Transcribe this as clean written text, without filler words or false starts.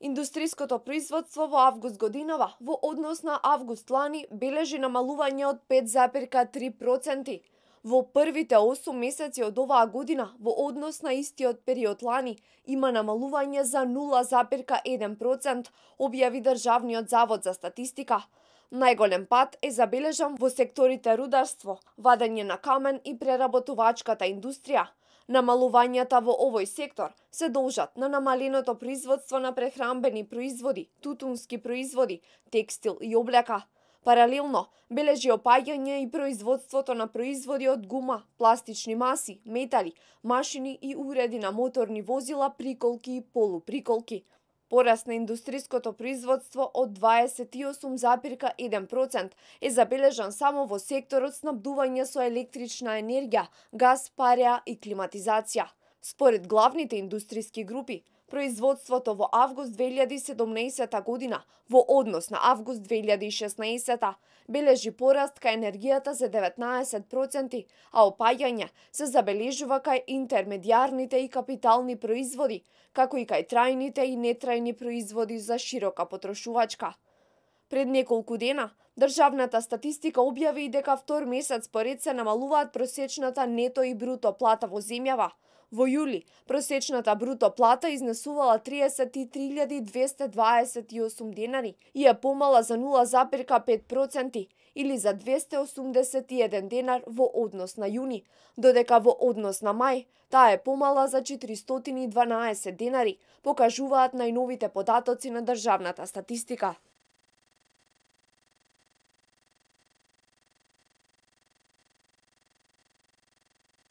Индустриското производство во август годинава во однос на август лани бележи намалување од 5,3%. Во првите 8 месеци од оваа година во однос на истиот период лани има намалување за 0,1%, објави Државниот завод за статистика. Најголем пат е забележан во секторите рударство, вадење на камен и преработувачката индустрија. Намалувањата во овој сектор се должат на намаленото производство на прехранбени производи, тутунски производи, текстил и облека. Паралелно, бележи опаѓање и производството на производи од гума, пластични маси, метали, машини и уреди на моторни возила, приколки и полуприколки. Пораст на индустриското производство од 28,1% е забележан само во секторот снабдување со електрична енергија, газ, пареа и климатизација. Според главните индустриски групи, производството во август 2017 година во однос на август 2016 бележи пораст кај енергијата за 19%, а опаѓање се забележува кај интермедијарните и капитални производи, како и кај трајните и нетрајни производи за широка потрошувачка. Пред неколку дена, Државната статистика објави и дека втор месец поред се намалуваат просечната нето и бруто плата во земјава. Во јули, просечната бруто плата изнесувала 33.228 денари и е помала за 0,5% или за 281 денар во однос на јуни, додека во однос на мај таа е помала за 412 денари, покажуваат најновите податоци на Државната статистика.